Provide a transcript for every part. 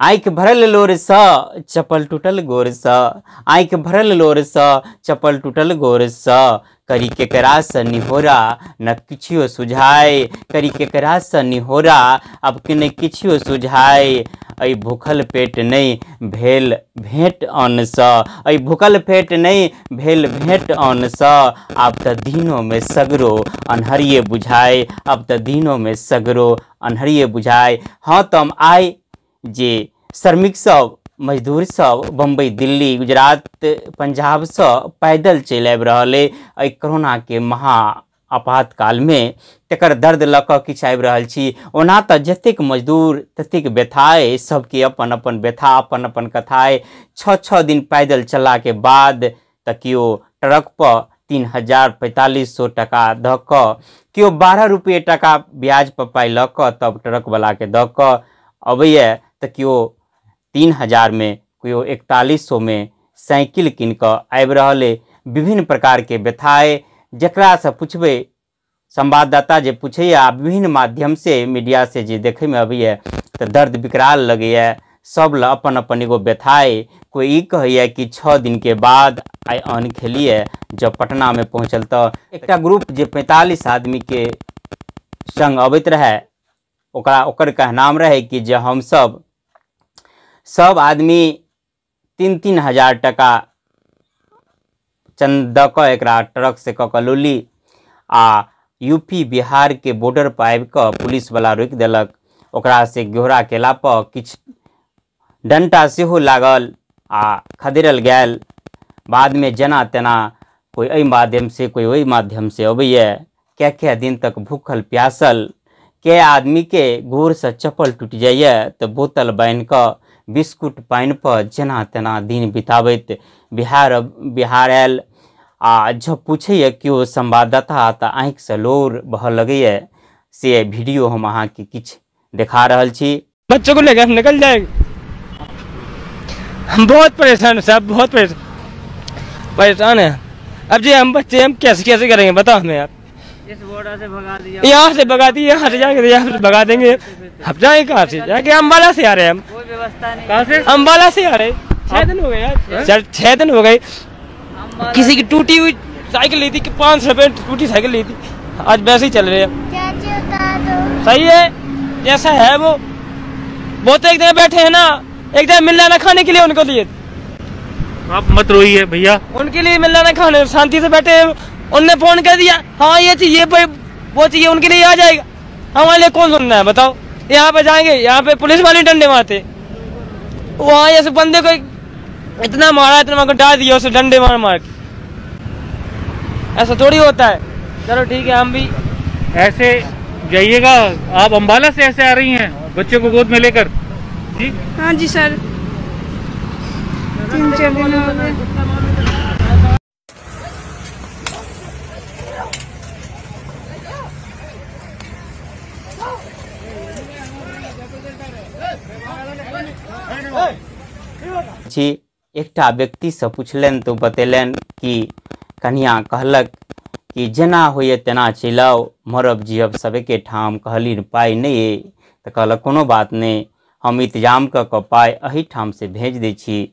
आँखि भरल लोरसँ चप्पल टूटल गोरसँ, आँखि भरल लोरसँ चप्पल टूटल गोरसँ, करी केकरासँ निहोरा न किछुओ सुझाय, करी केकरासँ निहोरा अब कि नहि किछुओ सुझाय। एहि भूखल पेट नहि भेल भेंट अन्नसँ, एहि भूखल पेट नहि भेल भेंट अन्नसँ, आब तऽ दिनोमे सगरो अन्हरिये बुझाय, आब तऽ दिनोमे सगरो अन्हरिये बुझाय। हाँ, तऽ हम आइ जे श्रमिक सब मजदूर सब बम्बई दिल्ली गुजरात पंजाबसँ पैदल चलि आबि रहल अइ एहि कोरोनाके महा आपातकालमे, तकर दर्द लऽ कऽ किछु आबि रहल छी। ओना तऽ जतेक मजदूर ततेक व्यथा अइ, सबके अपन अपन व्यथा अपन अपन कथा अइ। 6-6 दिन पैदल चललाके बाद तऽ केओ ट्रकपर 3000-4500 टका दऽ कऽ, केओ 12 रुपये टका ब्याजपर पाइ लऽ कऽ तब ट्रकवलाके दऽ कऽ अबैए, तऽ केओ 3000में केओ 4100में साइकिल कीन कऽ आबि रहल अइ। विभिन्न प्रकारके व्यथा अइ, जकरासँ पुछबै संवाददाता जे पूछैए आ विभिन्न माध्यमसँ मीडियासँ जे देखैमे अबैए तऽ दर्द विकराल लगैए। सब लए अपन अपन एगो व्यथा अइ। कोइ ई कहैए कि 6 दिनके बाद आइ अन्न खेलिए, जब पटनामे पहुँचल तऽ एकटा ग्रुप जे 45 आदमीके संग अबैत रहै, ओकरा ओकर कहनाम रहै कि जे हमसब सब आदमी 3-3 हजार टका चंद दऽ कऽ एकरा ट्रक से कऽ कऽ लोली आ यूपी बिहार के बॉर्डर पर आबि कऽ पुलिसवला रोकि देलक। ओकरा से गोहरा केला पर किछु डंटा सेहो लागल आ खदेड़ल गेल। बादमे जेना तेना कोइ एहि माध्यम से कोइ ओहि माध्यम से अबैए। कै कै दिन तक भूखल प्यासल कै आदमीके गोरसँ चप्पल टूटि जाइए तऽ बोतल बान्हि कऽ बिस्कुट पानि पर जेना तेना दिन बिताबैत बिहार बिहार आयल। आ जब पूछैए केओ संवाददाता तऽ आँखिसँ लोर बहऽ लगैए। से वीडियो हम अहाँके किछु देखा रहल छी। बच्चों को लेकर निकल जाएंगे, हम बहुत परेशान हैं साहब, बहुत परेशान है। अब जी हम बच्चे हम कैसे कैसे करेंगे बताओ हमें आप। इस बॉर्डर से भगा दिया, यहाँ से भगा दिए, यहाँ से जाके यहाँ से भगा देंगे। हम जाएंगे कहाँ से? जाके अम्बाला से आ रहे हैं हम। कोई व्यवस्था नहीं। कहाँ से? अम्बाला से आ रहे। 6 दिन हो गए यार सर, 6 दिन हो गए। किसी की टूटी हुई साइकिल ली थी कि 500 रुपये टूटी साइकिल ली थी, आज वैसे ही चल रहे हैं। सही है जैसा है वो तो एक जगह बैठे हैं ना, एक जगह मिल रहा ना खाने के लिए उनको लिए। आप मत रोइए भैया, उनके लिए मिल रहा ना खाने, शांति से बैठे हैं। उनने फोन कर दिया, हाँ ये चाहिए वो चाहिए, उनके लिए आ जाएगा। हमारे लिए कौन सुनना है बताओ। यहाँ पे जाएंगे, यहाँ पे पुलिस वाले डंडे मारते, वहाँ ऐसे बंदे को इतना मारा, इतना मार डाल दिया उसे डंडे मार मार के। ऐसा थोड़ी होता है। चलो ठीक है, हम भी ऐसे जाइएगा। आप अम्बाला से ऐसे आ रही हैं बच्चे को गोद में लेकर? जी हाँ जी सर, 3-4 दिन हो गए। छी एकटा व्यक्तिसँ पुछलनि तऽ बतेलनि कि कनिया कहलक कि जेना होइए तेना चलि आउ, मरब जियब सब एके ठाम। कहलिन पाइ नहि अइ तऽ कहलक कोनो बात नहि, हम इंतजाम कऽ कऽ पाइ एही ठामसँ भेज दै छी,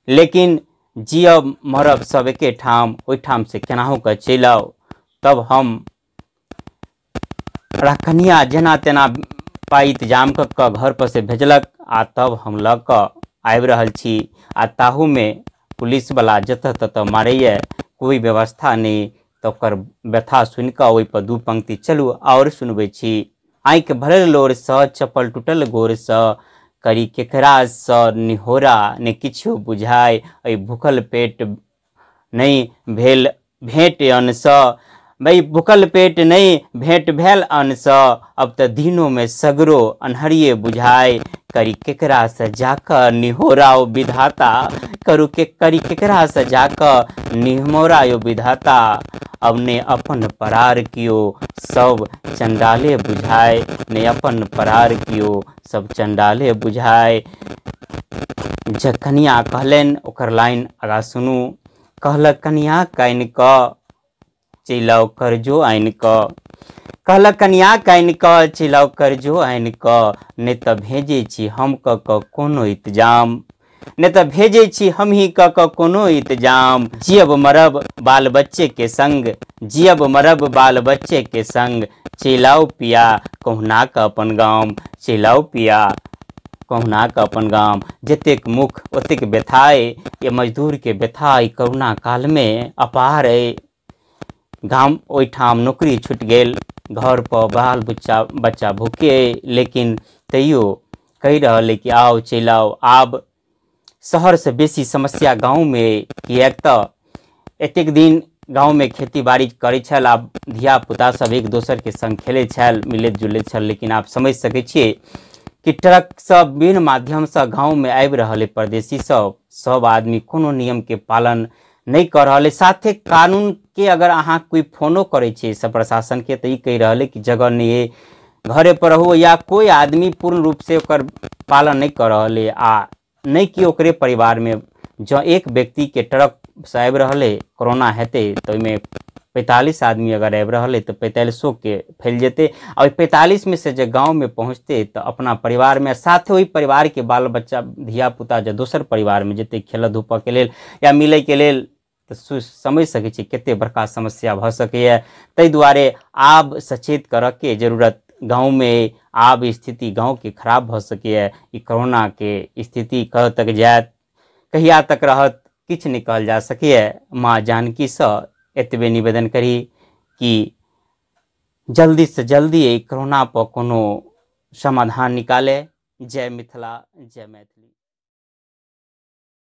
लेकिन जियब मरब सब एके ठाम, ओहिठामसँ केनाहु कऽ चलि आउ। तब हम कनिया जेना तेना पाइ इंतजाम कऽ कऽ घर पर से भेजलक आ तब हम लऽ कऽ आबि रहल छी। आ ताहूमे पुलिसवला जतऽ ततऽ मारैए, कोइ व्यवस्था नहि। तऽ ओकर व्यथा सुनि कऽ ओहिपर 2 पंक्ति चलू आओर सुनबै छी। आँखि भरल लोरसँ चप्पल टूटल गोरसँ, करी केकरासँ निहोरा ने किछु बुझाय, एहि भूखल पेट नहि भेल भेंट अन्नसँ, भाई भूखल पेट नहीं भेंट भेल अन्नसँ, अब तऽ दिनोमे सगरो अन्हरिये बुझाय, करी केकरा से जाकऽ निहोरा ओ विधाता, करू के करी केकरा से जाकऽ निहोरा यो विधाता, अब ने अपन परार कियो सब चंडाले बुझाय, ने अपन परार कियो सब चंडाले बुझाय। जे कनिया कहलनि ओकर लाइन आगाँ सुनू। कहलक कनिया कानि कऽ चलि आउ कर्जो आनि कऽ, कहलक कनिया कानि कऽ चिलाउ कर्जो आनि कऽ, नहि तऽ भेजै छी हम कऽ कऽ कोनो इंतजाम, नहि तऽ भेजै छी हमही कऽ कऽ कोनो इंतजाम। जियब मरब बाल बच्चे के संग, जियब मरब बाल बच्चे के संग, चिलाउ पिया कहुना कऽ अपन गाम, चिलाउ पिया कहुना कऽ अपन गाम। जतेक मुख ओतेक व्यथा अइ, ये मजदूर के व्यथा अइ कोरोना काल में अपार अइ। गाम ओहिठाम नौकरी छुटि गेल, घर पर बाल बच्चा भूखे अइ, लेकिन तैयो कहि रहल अइ कि आउ चलि आउ। आब शहरसँ बेसी समस्या गाँवमे अइ, किएक तऽ एतेक दिन गाँवमे खेती बाड़ी करै छल, आब धिया पुता सब एक दोसरके संग खेलै छल, मिलैत जुलैत छल। लेकिन आब समझि सकै छियै कि ट्रक सब विभिन्न माध्यमसँ गाँवमे आबि रहल अइ परदेसी सब, सब आदमी कोनो नियमके पालन नहि कऽ रहल अइ। साथे कानूनके अगर अहाँ कोइ फोनो करै छियै सब प्रशासनके तऽ ई कहि रहल अइ कि जगह नहि अइ, घरे पर रहू, या कोइ आदमी पूर्ण रूपसँ ओकर पालन नहि कऽ रहल अइ। आ नहि कि ओकरे परिवारमे जँ एक व्यक्तिके ट्रकसँ आबि रहल अइ कोरोना हेतै तऽ ओहिमे 45 आदमी अगर आबि रहल अइ तऽ 45के फैल जेतै। आ ओहि 45मे से जे गाँवमे पहुँचतै तऽ अपना परिवारमे साथे ओहि परिवारके बाल बच्चा धिया पुता जे दोसर परिवारमे जेतै खेलऽ धूपऽके लेल या मिलैके लेल, तऽ समझि सकै छी कतेक बड़का समस्या भऽ सकैए। ताहि दुआरे आब सचेत करऽके जरूरत गाँवमे अइ। आब स्थिति गाँवके खराब भऽ सकैए। ई कोरोनाके स्थिति कतऽ तक जायत, कहिया तक रहत, किछु नहि कहल जा सकैए। माँ जानकीसँ एतबे निवेदन करी कि जल्दीसँ जल्दी एहि कोरोना पर कोनो समाधान निकाले। जय मिथिला, जय मैथिली।